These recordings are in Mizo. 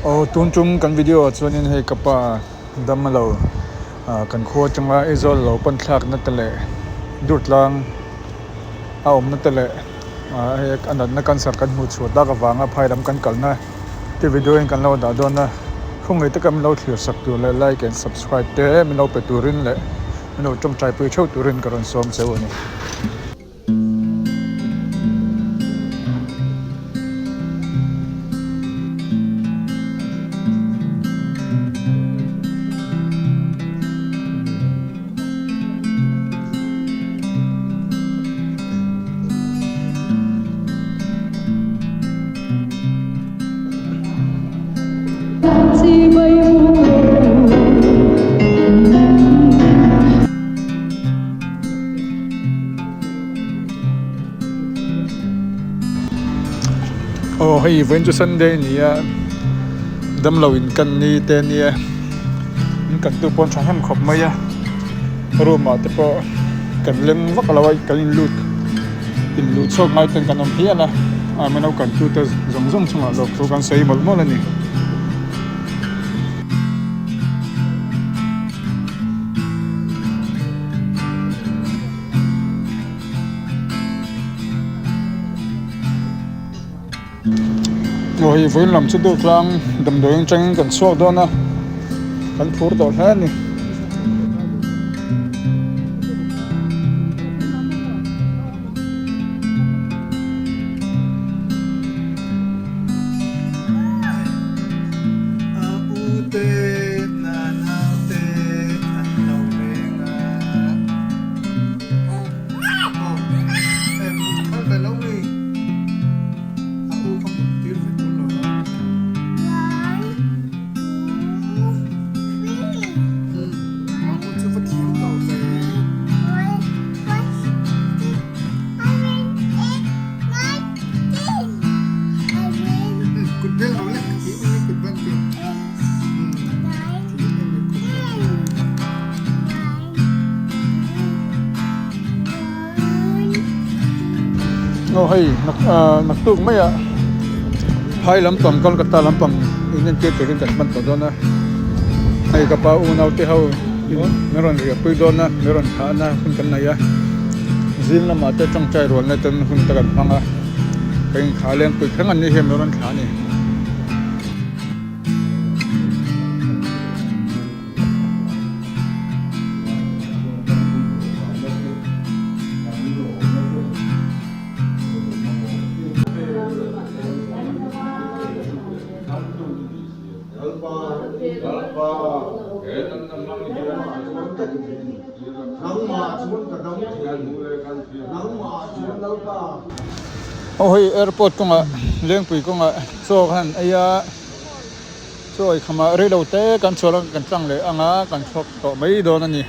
Aw tun tum kan video ah chuanin hei ka pa dam lo ah kan khua atanga Aizawl lo pan thlakna te leh Durtlang a awmna te leh ah hei a natna cancer kan hmuh chhuah tak avanga phai lam kan kalna te video in kan lo dah dawn a khawngaih taka min lo thlir sak tur leh like and subscribe te min lo pe turin leh min lo tawngtai pui theuh turin ka rawn sawm cheu a ni. Aw hei vawiin chu sunday a ni a damlo in kan ni te a nia in kan tu pawh an thahnem khawp mai a room ah te pawh kan leng vak lo a kan in lut in luh chhuak ngai ten kan awm hial a a min lo kan tu te zawng zawng chungah lawk thu kan sawi mawlh mawlh a ni. Aw hei vawiin lam chu Durtlang damdawiin atangin kan chhuak dawn a kan phur tawh hle a ni. Aw hei naktuk maiah phai lampang Kolkata lampang in entir turin kan hman tawh dawn a hei ka pa unau te ho min rawn riah pui dawn a min rawn thlah na hun kan nei a zing lamah te tawngtai rualna ten hun te kan hmang a ka inthlah leng pui thleng an ni hian min rawn thlah a ni. Aw hei airport kawngah Lengpui kawngah chaw khan an ei a chaw ei khamah reilo te kan chhuah lawk kan tlang leh ang a kan thlawk tawh mai dawn a ni.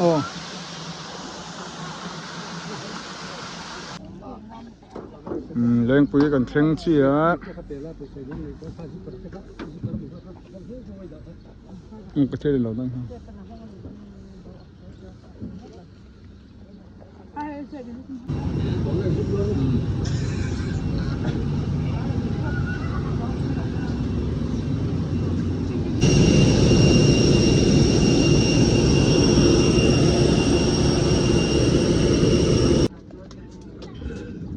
Aw. Umm Lengpui kan thleng chiah a. Umm ka thil lo dang ha.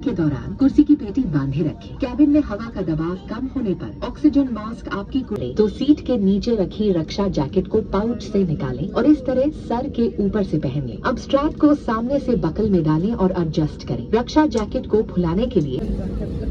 के दौरान कुर्सी की पेटी बांधे रखें कैबिन में हवा का दबाव कम होने पर ऑक्सीजन मास्क आपकी तो सीट के नीचे रखी रक्षा जैकेट को पाउच से निकालें और इस तरह सर के ऊपर से पहन लें अब स्ट्रैप को सामने से बकल में डालें और एडजस्ट करें रक्षा जैकेट को फुलाने के लिए